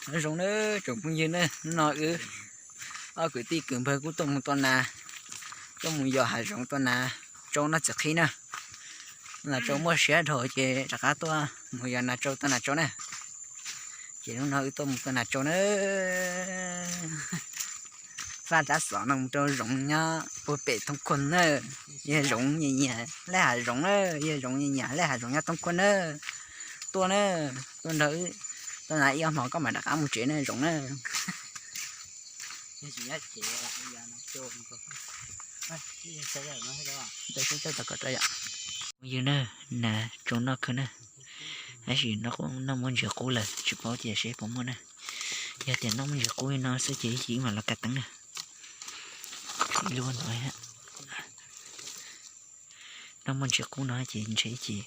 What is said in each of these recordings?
Nyob zoo na tsoom phooj ywg na, hnub no wb ob kwv tij kwv npawg kuj tuaj mus tua nas, tuaj mus yos hav zoov tua nas tsau noj txiv qhib na. Nas tsau muaj siab dhau ces rov qab tuaj mus yos nas tsau tua nas tsau na. Ces hnub no wb tuaj mus tua nas tsau na. Faj rab xov no mus rau zoov nyob puag pem Thoob Khuam na. Yog zoov nyiam nyiam lej hav zoov na, yog zoov nyiam nyiam lej hav zoov nyob Thoob Khuam na. Tuaj na, tuaj nrog wb, tuaj na ib ob hmo koj mam rov qab mus tsev na zoov na. Phooj ywg na, nas tsau noj kawg na. Tab sis noj muaj ntsis qub lawm tsis paub tias seb puas muaj na. Yog tias noj muaj ntsis qub li no xwb ces ib chim wb mam los kav teeb na. Ib lub no, noj muaj ntsis qub no ces ntshe ib chim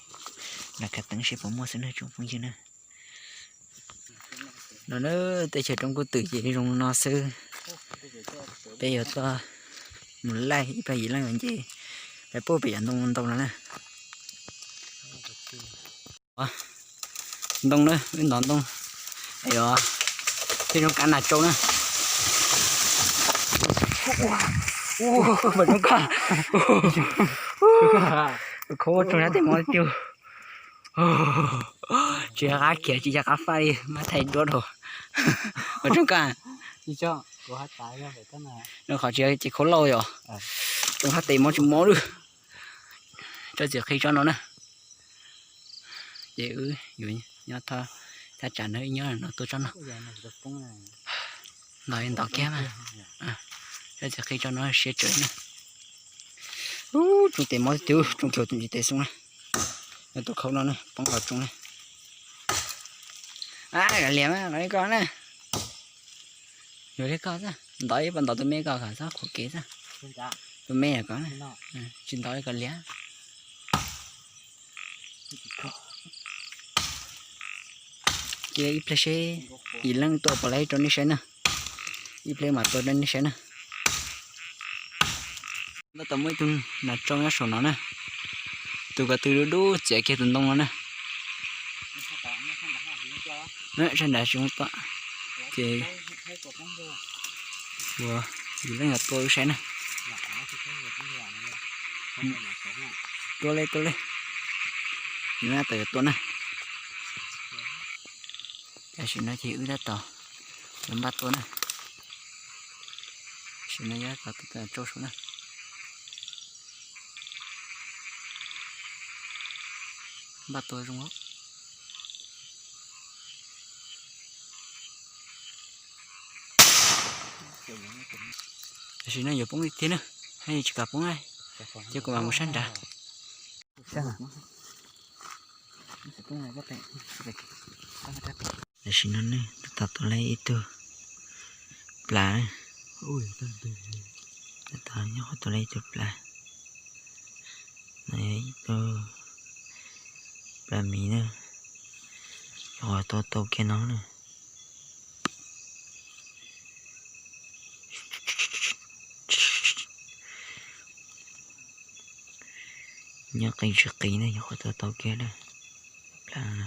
los kav teeb seb puas muaj xwb na tsoom phooj ywg na. No na, teb chaws roob kub twm ces zoo no xwb. Peb yuav tuaj mus laij ib plag yim leej yuav nce pais puag pem yam ntoo ntau no na. Ntoo na, wb ntov ntoo, yog tej zoo kav nas tsau na. Pom zoo koj, khov tsoog sab tes mov tiag. Tsis nco qab khiav tsis nco qab faj li, mab thaij duab rau. Pom zoo koj, qhov tsis ces khov lauj yom. Tsoog sab tes mov tsis mob lawm. Tso txiv qhi tso no na. Ces wb yuav nyob thab tsam no, wb nyob no tuaj tsob no. Ntov ntov kiag mas. Tso txiv qhi tso no siab tsawv na. Ub, tsoog tes mov tiag, tsoog kiag tus ntsis tes xoo na. Yog tus khaub no na poob los tsoog na. Ab, kav liam mas, kav li koj na. Yuav li koj xwb, ntov ib pas ntov tus me koj kom txhob qhuav kev xwb. Tus me kom na, tsis ntov li kom liam. Cia ib pliag seb yim leej tua puas laib rau nej saib na. Ib pliag mam tua rau nej saib na. Tab tom muaj ib tug nas tsau nyob saum no na. Tus ko tw dub dub txiav kiag tus ntoo no na. Sab nrad tsis muaj tua. Ces ua yus leej yog tua wb saib na. Tua li tua li. Yus leej tab tom yuav tua na. Tam sim no ces wb tab tom yuav npaj tua na. Tam sim no yog tab tom tua tsau saum na. Npaj tua zoo. Tam sim no yuav poob li thiab na, tsis kam poob, ces kuv mam mus sab nrad. Tam sim no ne, tab tom tua laib ib tug plas. Tab tom nyob qhov tua laib ib tug plas. No yog ib tug plas miv na, yog qhov tua tau kiag no na. Nyob qis tsis qis ne, yog qhov tua tau kiag na. Plas no na.